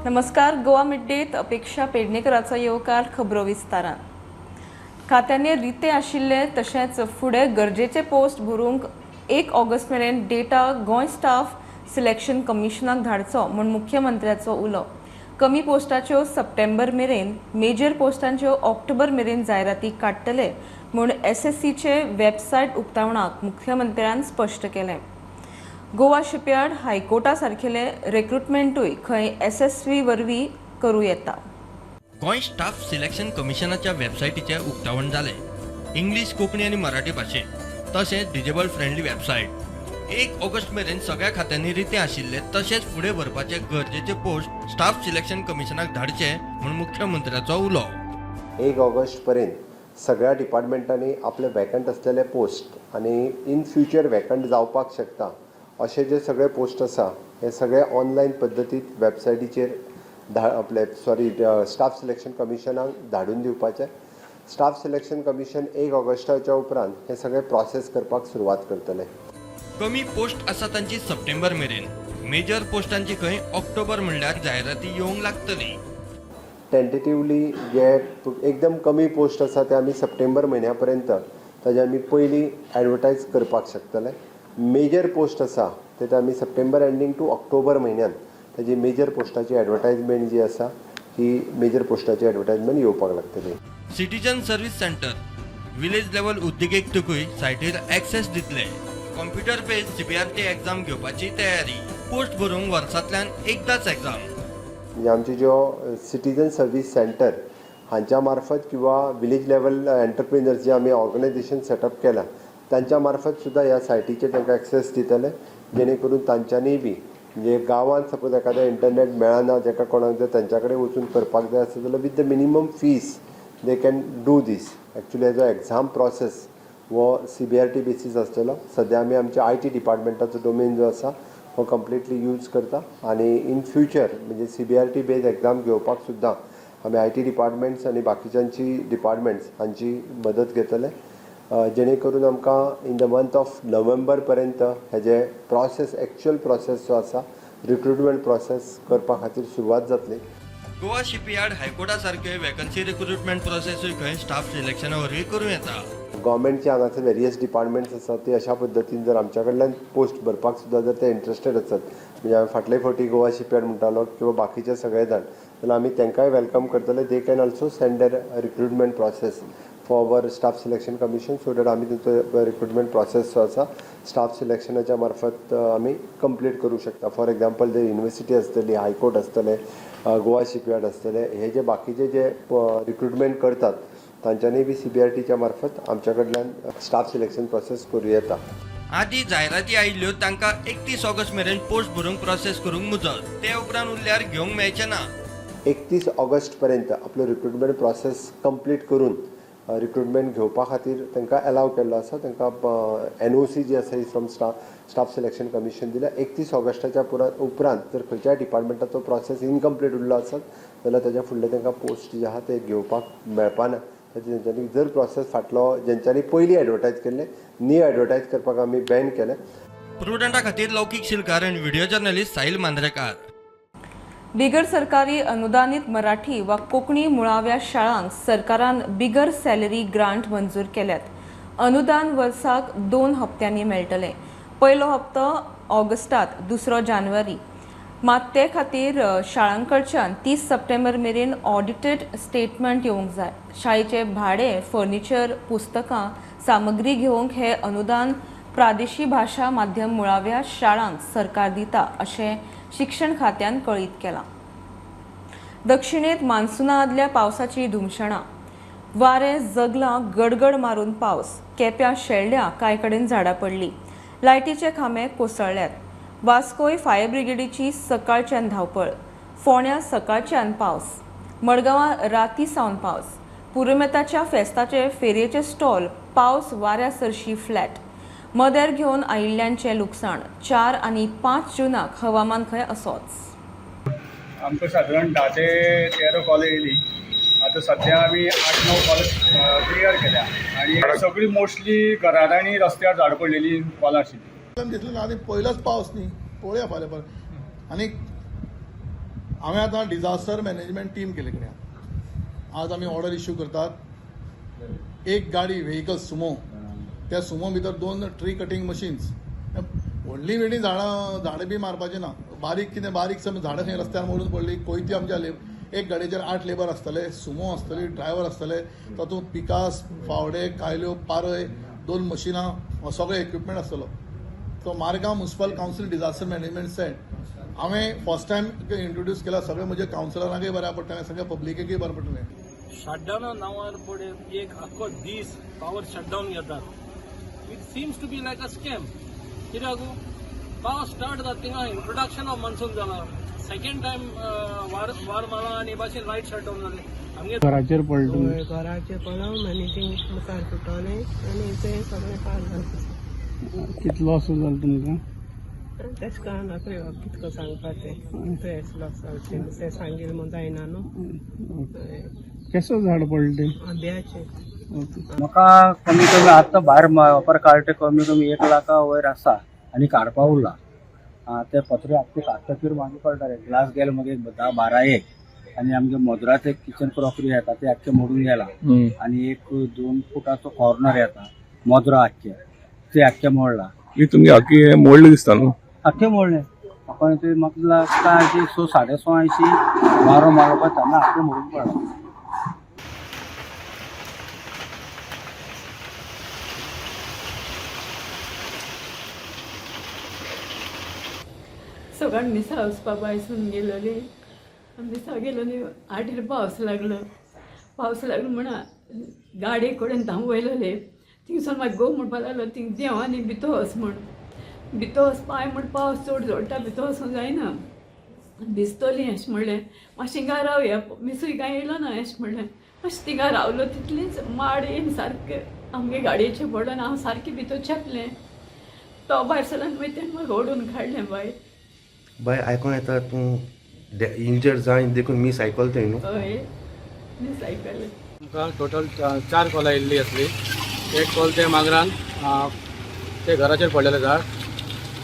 नमस्कार, गोवा मिड डेत अपेक्षा पेडणेकराचो येवकार. खबरो विस्तारान. खात्यांनी रिते आशिल्ले तशेंच फुडें गरजेचे पोस्ट भरूंक 1 ऑगस्ट मेरेन डेटा गोंय स्टाफ सिलेक्शन कमिशनाक धाडचो म्हूण मुख्यमंत्र्याचो उलो. कमी पोस्टाच्यो सप्टेंबर मेरेन, मेजर पोस्टांच्यो ऑक्टोबर मेरेन जायराती काडटले म्हूण एसएससीचे वेबसायट उक्तावणाक मुख्यमंत्र्यान स्पश्ट केलें. गोवा शिपयार्ड, हायकोर्टा सारकेले रिक्रुटमेंटूय खंय एसएससी वरवीं करूं येता. गोंय स्टाफ सिलेक्शन कमिशनाच्या वेबसायटीचें उक्तावण जालें. इंग्लीश, कोंकणी आनी मराठी भाशेंत, तशेंच डिजेबल फ्रेंडली वेबसायट. 1 ऑगस्ट मेरेन सगळ्या खात्यांनी रिते आशिल्ले तशेंच फुडें भरपाचे गरजेचे पोस्ट स्टाफ सिलेक्शन कमिशनाक धाडचे म्हूण मुख्यमंत्र्याचो उलो. 1 ऑगस्ट पर्यंत सगळ्या डिपार्टमेंटांनी आपले वेकंट असलेले पोस्ट आनी इन फ्युचर वेकंट जावपाक शकता अशे जे सगळे पोस्ट आसा, हे सगळे ऑनलायन पद्दतीत वेबसायटीचेर आपले, सॉरी, स्टाफ सिलेक्शन कमिशनाक धाडून दिवपाचे. स्टाफ सिलेक्शन कमिशन 1 ऑगस्टाच्या उपरांत हे सगळे प्रोसेस करपाक सुरवात करतले. कमी पोस्ट आसा तांची सप्टेंबर मेरेन, मेजर पोस्टांची खंय ऑक्टोबर म्हणल्यार जायराती येवंक लागतली. टेंटेटिवली जे एकदम कमी पोस्ट आसा ते आमी सप्टेंबर म्हयन्या पर्यंत ताजे आमी पयलीं एडवर्टायज करपाक शकतले. मेजर पोस्ट आसा ते आमी सप्टेंबर एंडींग टू ऑक्टोबर म्हयन्यान ताजी मेजर पोस्टाची एडवर्टायजमेंट जी आसा, ही मेजर पोस्टाची एडवर्टायजमेंट येवपाक लागतली. Citizen service centre, village level उद्देगीकूय सायटीर access दितले. कॉम्प्युटर बेस्ड सीबीआरटी एक्झाम घेवपाची तयारी. पोस्ट भरूंक वर्सांतल्यान एकदाच एक्झाम. म्हणजे आमचे ज्यो सिटीजन सर्वीस सेंटर हांच्या मार्फत किंवा विलेज लेवल एंटरप्रिनर्स जे आमी ऑर्गनायझेशन सेटअप केलां, तांच्या मार्फत सुद्दां ह्या सायटीचेर तांकां एक्सेस दितले, जेणे करून तांच्यांनी बी, म्हणजे गांवांत सपोज एखादें इंटरनेट मेळना, जाका कोणाक जर तांच्या कडेन वचून करपाक जाय आसत जाल्यार with the minimum fees they can do this. Actually हेजो एक्झाम प्रोसेस हो सीबीआरटी बेसीस आसतलो. सद्या आमी आमच्या IT डिपार्टमेंटाचो डोमेन जो आसा हो कंप्लिटली यूज करता आनी इन फ्युचर म्हणजे सीबीआरटी बेज एक्झाम घेवपाक सुद्दां आमी IT departments आनी बाकीच्यांची डिपार्टमेंट्स हांची मदत घेतले, जेणे करून आमकां in the month of November पर्यंत हेजे प्रोसेस, एक्चुअल प्रोसेस जो आसा, रिक्रुटमेंट प्रोसेस करपा खातीर सुरवात जातली. गोवा शिपयार्ड, हायकोर्टा सारके वेकन्सी रिक्रुटमेंट प्रोसेसूय खंय स्टाफ सिलेक्शना वरवीं करूं येता. गव्हर्मेंटचे हांगासर वेरियस डिपार्टमेंट्स आसात, ते अशा पद्दतीन जर आमच्या कडल्यान पोस्ट भरपाक सुद्दां जर ते इंट्रस्टेड आसत, म्हणजे हांवें फाटले फावटी गोवा शिपयार्ड म्हणटालो किंवा बाकीचे सगळे जाण, जाल्यार आमी तांकांय welcome करतले. They can also send their recruitment process for our staff selection commission, so that आमी तांचो रिक्रुटमेंट प्रोसेस जो आसा स्टाफ सिलेक्शनाच्या मार्फत आमी कंप्लीट करूं शकता. फॉर एग्जाम्पल, जर युनिवर्सिटी आसतली, हायकोर्ट आसतले, गोवा शिपयार्ड आसतले, हे जे बाकीचे जे रिक्रुटमेंट करतात, तांच्यांनी बी सीबीआरटीच्या मार्फत आमच्या कडल्यान स्टाफ सिलेक्शन प्रोसेस करूं येता. आदी जायराती आयिल्ल्यो तांकां 31 ऑगस्ट मेरेन पोस्ट भरूंक, प्रोसेस करूंक मुजत. ते उपरांत उरल्यार घेवंक मेळचें ना. 31 ऑगस्ट पर्यंत आपलो रिक्रुटमेंट प्रोसेस कंप्लीट करून रिक्रुटमेंट घेवपा खातीर तांकां एलाव केल्लो आसा. तांकां एनओसी जी आसा ही from staff selection commission दिल्या. 31 ऑगस्टाच्या उपरांत जर खंयच्याय डिपार्टमेंटाचो प्रोसेस इनकम्प्लीट उरलो आसत जाल्यार ताच्या फुडले तांकां पोस्ट जे आहा ते घेवपाक मेळपाना. ताचे तेंच्यांनी जर प्रोसेस फाटलो, जेंच्यांनी पयलीं एडवर्टायज केल्ले, न्यू एडवर्टायज करपाक आमी बॅन केलें. प्रुडंटा खातीर लौकीक शिलकार आनी व्हिडिओ जर्नलिस्ट साहिल मांद्रेकार. बिगर सरकारी अनुदानीत मराठी वा कोंकणी मुळाव्या शाळांक सरकारान बिगर सॅलरी ग्रांट मंजूर केल्यात. अनुदान वर्साक दोन हप्त्यांनी मेळटलें. पयलो हप्तो ऑगस्टात, दुसरो जानेवारी. मात ते खातीर शाळां कडच्यान 30 सप्टेंबर मेरेन ऑडिटेड स्टेटमेंट येवंक जाय. शाळेचे भाडें, फर्निचर, पुस्तकां, सामग्री घेवंक हे अनुदान प्रादेशीक भाशा माध्यम मुळाव्या शाळांक सरकार दिता अशें शिक्षण खात्यान कळीत केलां. दक्षिणेत मान्सुना आदल्या पावसाची धुमशणां. वारें, जगलां, गडगड मारून पावस. केप्यां, शेळड्यां कांय कडेन झाडां पडलीं. लायटीचे खांबे कोसळ्ळ्यात. वास्कोय फायर ब्रिगेडीची सकाळच्यान धांवपळ. फोंड्यां सकाळच्यान पावस. मडगांवां राती सावन पावस. पुरुमेताच्या फेस्ताचे फेरयेचे स्टॉल पावस वाऱ्या सरशी फ्लॅट. मदेर घेवन आयिल्ल्यांचें लुकसाण. 4 आनी 5 जुनाक हवामान खंय असोच. आमकां सादारण 10 ते 13 कॉल येयली. आतां सद्या आमी 8-9 कॉल क्लियर केल्या आनी सगळी मोस्टली घरात आनी रस्त्यार झाडां पडलेली कॉलां आशिल्ली. दिसलें ना आनी पयलोच पावस न्ही. पळोवया फाल्यां परत आनी हांवें आतां डिझास्टर मॅनेजमेंट टीम केले कडेन आज आमी ऑर्डर इश्यू करतात. एक गाडी व्हेकल सुमो, त्या सुमो भितर 2 ट्री कटिंग मशीन्स. व्हडली व्हडली झाडां बी मारपाचें ना, बारीक कितें बारीक समज झाडां खंय रस्त्यार मोडून पडली कोयती आमच्या एक गाडयेचेर 8 लेबर आसतले, सुमो आसतली, ड्रायव्हर आसतले, तातूंत पिकास, फावडे, कायल्यो, पारय, 2 मशिनां, सगळें इक्विपमेंट आसतलो. तो Margao municipal council disaster management set हांवें फर्स्ट टायम इंट्रोड्यूस केला. सगळे म्हजे कावन्सिलरांकय बऱ्या पडटलें, सगळ्या पब्लिकेकय बरें पडटलें. शटडावना नांवार पळय एक आख्खो दीस पावर शटडावन घेतात. It seems to be like a scam. कित्याक पावस स्टार्ट जाता थिंगा इंट्रोडक्शन ऑफ मॉन्सून जाला, सेकंड टायम वार मारला आनी भाशेन लायट शटडावन जालें. आमगे घराचेर पडलें, घराचेर पडलो आनी ती मुखार फुटोलें आनी तें सगळें पाड जालें. कितलो लॉस जालो तुमकां? तेश कळना खंय कितको सांगपा तें, तें लॉस जावचें तें सांगील म्हूण जायना न्हू. केसो झाड पडलें तें? आंब्याचें. म्हाका कमी कमी आतां भायर वापर काडटा कमी कमी 1 लाखा वयर आसा आनी काडपा उरला. ते पत्रे आख्खे काडटकीर मागीर कळटा रे ग्लास गेले मागीर 10 12 एक आनी आमगे मद्रास एक किचन क्रॉकरी येता ते आख्खे मोडून गेला आनी एक 2 फुटाचो कॉर्नर येता मद्रा आख्खे ते आख्खे मोडला. तुमगे आख्खे मोडले दिसता न्हू? आख्खे मोडले. म्हाका ते म्हाका लागता 6 6.5 वारो मारलो पळय तेन्ना आख्खे मोडून पडला. सकाळ मिसा वचपा भायसून गेलोली, मिसा गेलोली 8 पावस लागलो. पावस लागलो म्हण गाडये कडेन धांवयलोले. थिंगसून मागीर गो म्हणपा लागलो थिंग देंव आनी भितर वच म्हण. भितर वचपा हांवें म्हण पावस चड जोडटा भितर वचूंक जायना, भिजतली अशें म्हणलें. मातशें हिंगा रावया, मिसूय कांय येयलो ना अशें म्हणलें. मातशें थिंगा रावलो तितलीच माड येवन सारकें आमगे गाडयेचेर पडलो आनी हांव सारकें भितर चेपलें. तो भायर सरलो आनी मागीर तेणें म्हाका ओडून काडलें भायर. बाय आयकोन येता तूं इंजर्ड जाय देखून मीस आयकल तें न्हू? हय, मीस आयकलें. आमकां टोटल 4 कॉलां येयल्ली आसली. एक कॉल ते मांगरान ते घराचेर पडलेलें झाड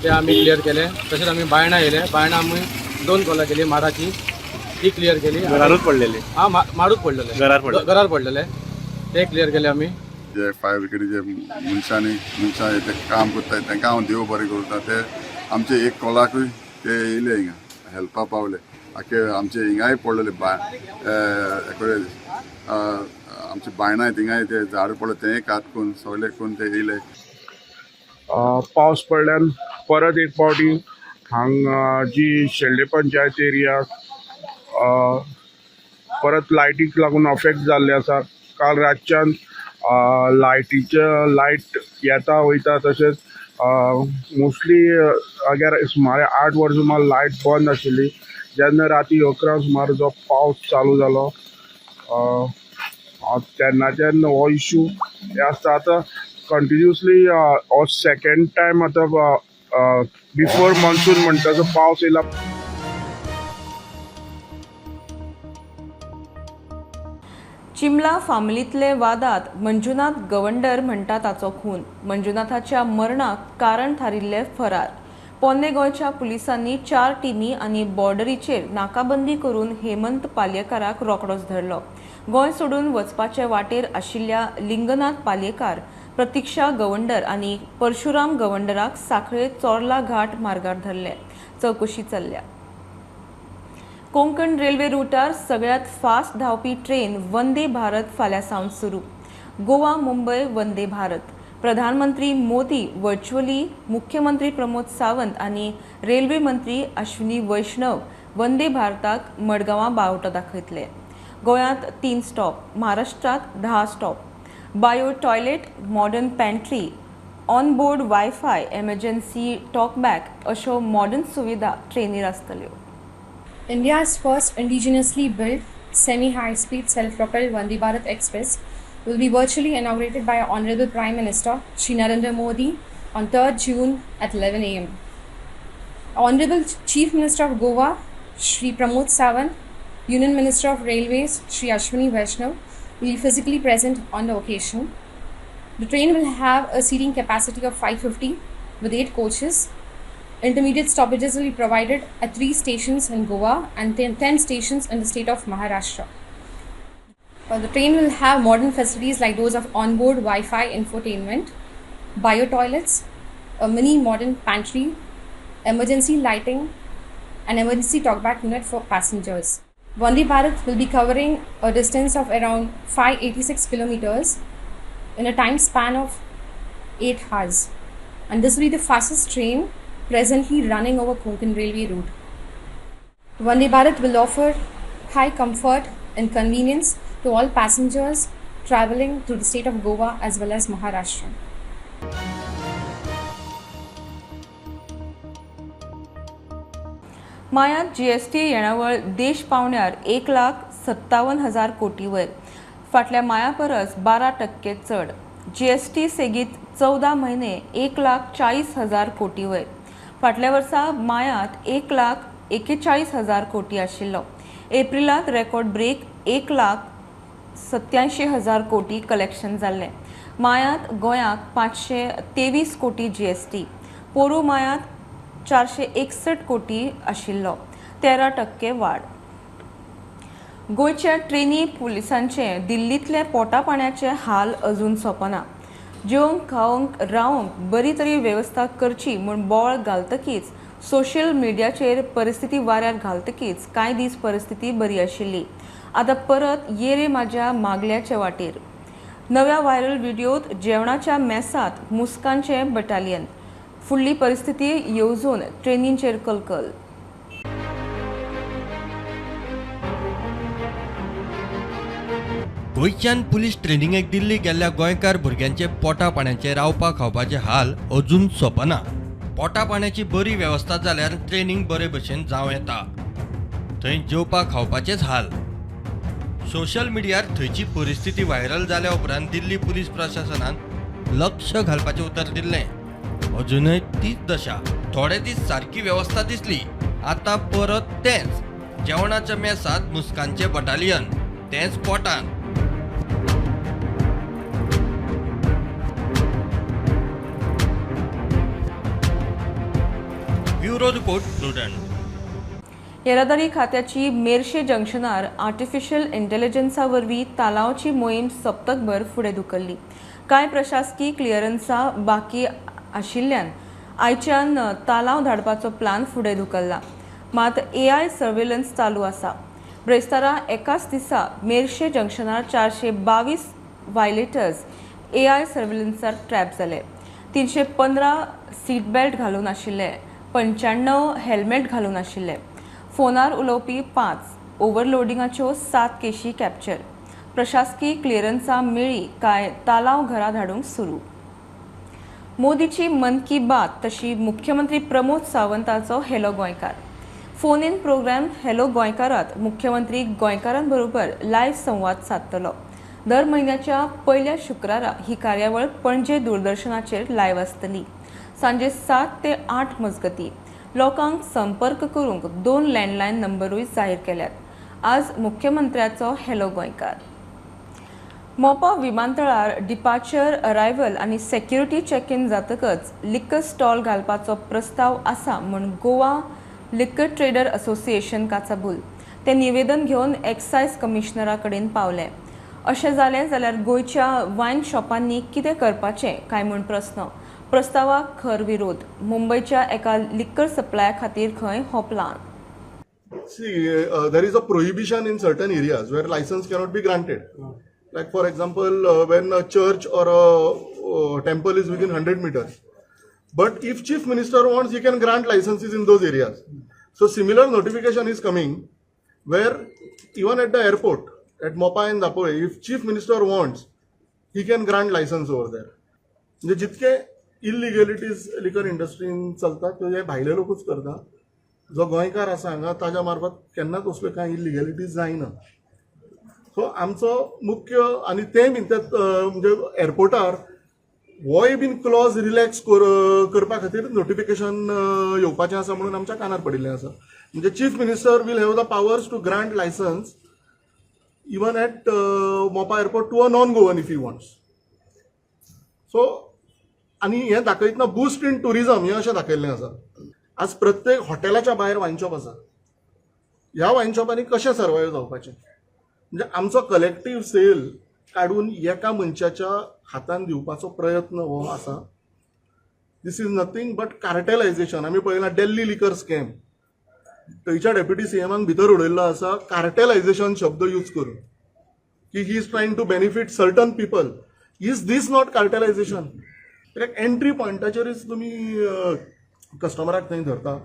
ते आमी क्लियर केलें. तशेंच आमी बायणा येयले, बायणा आमी 2 कॉलां केली माडाची, ती क्लियर केली. घरारूच पडलेली? हां, माडूच पडलेले, घरार पडलेले ते क्लियर केले आमी. जे फायर ब्रिगेडीचे मनशांनी मनशां ते काम करता तांकां हांव देव बरें करता. ते आमचे एक कॉलाकूय ते येयले हिंगा हेल्पाक पावले. आख्खे आमचे हिंगाय पडलेले आमचे बायणाय थिंगाय ते झाड पडले तेंय कात करून सगळे करून ते येयले. पावस पडल्यान परत एक फावटी हांगा जी शेल्डे पंचायत एरिया परत लायटीक लागून अफेक्ट जाल्ले आसा. काल रातच्यान लायटीचे लायट येता वयता, तशेंच मोस्टली अगर सुमार 8 वरां सुमार लायट बंद आशिल्ली. जेन्ना राती 11 सुमार जो पावस चालू जालो तेन्नाच्यान हो इशू हे आसता. आतां कंटिन्युअसली हो सेकेंड टायम आतां बिफोर मॉन्सून म्हणटा तो पावस येयला. चिमला फामिलींतले वादात मंजुनाथ गवंडर म्हणटा ताचो खून. मंजुनाथाच्या मरणाक कारण थारिल्ले फरार. पोन्ने गोंयच्या पुलिसांनी 4 टिमी आनी बॉर्डरीचेर नाकाबंदी करून हेमंत पालयेकाराक रोखडोच धरलो. गोंय सोडून वचपाचे वाटेर आशिल्ल्या लिंगनाथ पालयेकार, प्रतीक्षा गवंडर आनी परशुराम गवंडराक साखळे चोर्ला घाट मार्गार धरले. चवकशी चल्ल्या. कोंकण रेल्वे रुटार सगळ्यात फास्ट धांवपी ट्रेन वंदे भारत फाल्यां सावन सुरू. गोवा मुंबय वंदे भारत. प्रधानमंत्री मोदी व्हर्च्युअली, मुख्यमंत्री प्रमोद सावंत आनी रेल्वे मंत्री अश्विनी वैष्णव वंदे भारताक मडगांवां बावटो दाखयतले. गोंयांत 3 स्टॉप, महाराष्ट्रांत 10 stop. Bio toilet, modern pantry, on board wifi, emergency talkback अश्यो मॉडर्न सुविधा ट्रेनीर आसतल्यो. India's first indigenously built semi-high-speed self-propelled Vande Bharat Express will be virtually inaugurated by our Honorable Prime Minister Shri Narendra Modi on 3rd June at 11 a.m. Honorable Chief Minister of Goa Shri Pramod Sawant, Union Minister of Railways Shri Ashwini Vaishnav will be physically present on the occasion. The train will have a seating capacity of 550 with 8 coaches. Intermediate stoppages will be provided at 3 stations in Goa and 10 stations in the state of Maharashtra. The train will have modern facilities like those of onboard Wi-Fi infotainment, bio toilets, a mini modern pantry, emergency lighting, and emergency talkback unit for passengers. Vande Bharat will be covering a distance of around 586 kilometers in a time span of 8 hours. And this will be the fastest train presently running over Konkan Railway route. Vande Bharat will offer high comfort and convenience to all passengers traveling through the state of Goa as well as Maharashtra. मायांत GST येणावळ देश पावण्यार 1,57,000 कोटी वयर, फाटल्या माया परस 12% चड. GST सेगीत 14 म्हयने 1,40,000 कोटी वयर, फाटल्या वर्सा मायांत 1,41,000 कोटी आशिल्लो. एप्रिलांत रेकॉर्ड ब्रेक 1,87,000 कोटी कलेक्शन जाल्लें. मायांत गोंयाक 523 कोटी जीएसटी, पोरू मायांत 461 कोटी आशिल्लो, 13% वाड. गोंयच्या ट्रेनी पुलिसांचे दिल्लींतले पोटा पाण्याचे हाल अजून सोंपना. जेवंक खावंक रावंक बरी तरी वेवस्था करची म्हूण बोळ घालतकीच सोशल मिडियाचेर परिस्थिती वाऱ्यार घालतकीच कांय दीस परिस्थिती बरी आशिल्ली. आतां परत ये रे माझ्या मागल्याचे वाटेर. नव्या व्हायरल व्हिडियोत जेवणाच्या मेसांत मुस्कांचें बटालियन. फुडली परिस्थिती येवजून ट्रेनींचेर कलकल. गोंयच्यान पुलीस ट्रेनिंगेक दिल्ली गेल्ल्या गोंयकार भुरग्यांचे पोटा पाण्याचे रावपा खावपाचे हाल अजून सोंपना. पोटा पाण्याची बरी वेवस्था जाल्यार ट्रेनिंग बरे भशेन जावं येता. थंय जेवपा खावपाचेच हाल. सोशल मिडियार थंयची परिस्थिती व्हायरल जाल्या उपरांत दिल्ली पुलीस प्रशासनान लक्ष घालपाचें उतर दिल्लें. अजूनय तीच दशा. थोडे दीस सारकी वेवस्था दिसली, आतां परत तेंच. जेवणाच्या मेसांत मुस्कांचें बटालियन, तेंच पोटान. Bureau report, Prudent. येरादारी खात्याची मेरशे जंक्शनार आर्टिफिशियल इंटेलिजन्सा वरवीं तालावची मोहीम सप्तकभर फुडें धुकल्ली. कांय प्रशासकी क्लियरन्सां बाकी आशिल्ल्यान आयच्यान तालाव धाडपाचो प्लान फुडें धुकल्ला. मात एआय सर्वेलन्स चालू आसा. ब्रेस्तारा एकाच दिसा मेरशे जंक्शनार 422 व्हायलेटर्स एआय सर्वेलन्सार ट्रॅप जाले. 315 सीट बेल्ट घालून आशिल्ले, 95 हेल्मेट घालून आशिल्ले, फोनार उलोवपी 5, ओव्हरलोडिंगाच्यो 7 केशी कॅप्चर. प्रशासकी क्लियरन्सां मेळ्ळी काय तालाव घरा धाडूंक सुरू. मोदीची मन की बात तशी मुख्यमंत्री Pramod सावंताचो hello Goenkar. Phone in programme hello गोंयकारात मुख्यमंत्री गोंयकारांबरोबर लायव्ह संवाद सादतलो. दर म्हयन्याच्या पयल्या शुक्रारा ही कार्यावळ पणजे दूरदर्शनाचेर लायव्ह आसतली. सांजे 7 ते 8 मजगती लोकांक संपर्क करूंक 2 लँडलायन नंबरूय जाहीर केल्यात. आज मुख्यमंत्र्याचो हॅलो गोंयकार. मोपा विमानतळार डिपार्चर, अरायवल आनी सेक्युरिटी चॅक इन जातकच लिकर स्टॉल घालपाचो प्रस्ताव आसा म्हूण गोवा लिकर ट्रेडर असोसिएशन काचाबूल. ते निवेदन घेवन एक्सायज कमिशनरा कडेन पावले. अशें जालें जाल्यार गोंयच्या वायन शॉपांनी कितें करपाचें काय म्हूण प्रस्न. प्रस्तावाक खर विरोध. मुंबयच्या एका लिकर सप्लाया खातीर खंय हो plan. See, there is a prohibition in certain areas where license cannot be granted. Like for example, when a church or a temple is within 100 meters. But if Chief Minister wants, he can grant licenses in those areas. So similar notification is coming where even at the airport, at Mopa and Dapole, if Chief Minister wants, he can grant license over there. म्हणजे जितके इलिगेलिटीज liquor इंडस्ट्रीन चलतात ते भायले लोकूच करता. जो गोंयकार आसा हांगा ताज्या मार्फत केन्नाच असल्यो कांय इलिगेलिटीज जायना. सो आमचो मुख्य आनी ते बीन ते म्हणजे एअरपोर्टार होय बीन क्लॉज रिलॅक्स करपा खातीर नोटिफिकेशन येवपाचें आसा म्हणून आमच्या कानार पडिल्लें आसा. म्हणजे chief minister will have the powers to grant licence even at Mopa airport to a non Goan if he wants. So आनी हें दाखयतना बूस्ट इन ट्युरिजम हें अशें दाखयल्लें आसा. आज प्रत्येक हॉटेलाच्या भायर वायन शॉप आसा. ह्या वायन शॉपांनी कशें सर्वायव जावपाचें? म्हणजे आमचो कलेक्टीव सेल काडून एका मनशाच्या हातान दिवपाचो प्रयत्न हो आसा. This is nothing but cartelization. आमी पळयलां दिल्ली लिकर स्कॅम, थंयच्या डेप्युटी सीएमाक भितर उडयल्लो आसा कार्टेलायझेशन शब्द यूज करून, की he is trying to benefit certain people. Is this not cartelization? कित्याक एंट्री पॉयंटाचेरच तुमी कस्टमराक थंय धरता.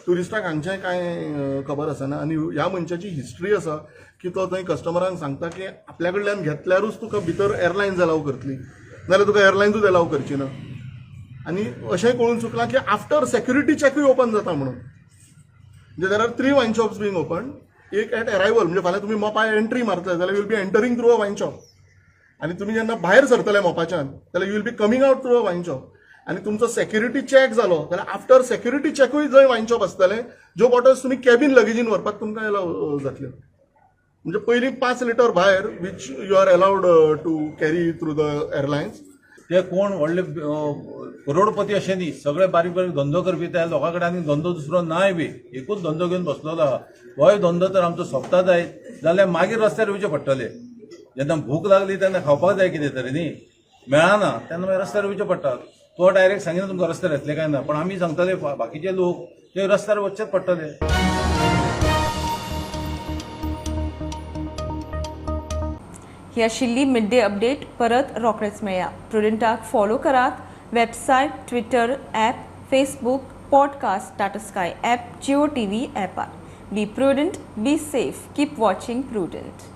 ट्युरिस्टाक हांगचें कांय खबर आसना आनी ह्या मनशाची हिस्ट्री आसा की तो थंय कस्टमरांक सांगता की आपल्या कडल्यान घेतल्यारूच तुका भितर एरलायन्स अलाव करतली, नाजाल्यार तुका एरलायन्सूच अलाव करची ना. आनी अशेंय कळून चुकलां की आफ्टर सेक्युरिटी चॅकूय ओपन जाता म्हणून. म्हणजे there are three wine shops being open. एक एट एरायवल, म्हणजे फाल्यां तुमी मोपा एंट्री मारतले जाल्यार you'll be entering through a wine shop, आनी तुमी जेन्ना भायर सरतले मोपाच्यान जाल्यार you will be coming out through a wine shop. आनी तुमचो सेक्युरिटी चॅक जालो जाल्यार आफ्टर सेक्युरिटी चॅकूय जंय वायन शॉप आसतले, ज्यो बॉटल्स तुमी कॅबीन लगेजीन व्हरपाक तुमकां एलाव जातल्यो. म्हणजे पयलीं 5 लिटर भायर which you are allowed to carry through the airlines. ते कोण व्हडले करोडपती अशें न्ही, सगळे बारीक बारीक धंदो करपी. त्या लोकां कडेन आनी धंदो दुसरो नाय बी, एकूच धंदो घेवन बसलेलो आहा. होय धंदो तर आमचो सोंपता जायत जाल्यार मागीर रस्त्यार येवचें पडटलें. जेन्ना भूक लागली तेन्ना खावपाक जाय कितें तरी न्ही, मेळना तेन्ना मागीर रस्त्यार येवचें पडटा. तो डायरेक्ट सांगिना तुमकां रस्त्यार येतले काय ना, पण आमी सांगतले बाकीचे लोक ते रस्त्यार वचचेच पडटले. ही आशिल्ली मिड डे अपडेट. परत रोखडेच मेळया. प्रुडंटाक फॉलो करात website, Twitter, app, Facebook, podcast, Tata Sky app, Jio TV ॲपार. Be prudent, be safe, keep watching Prudent.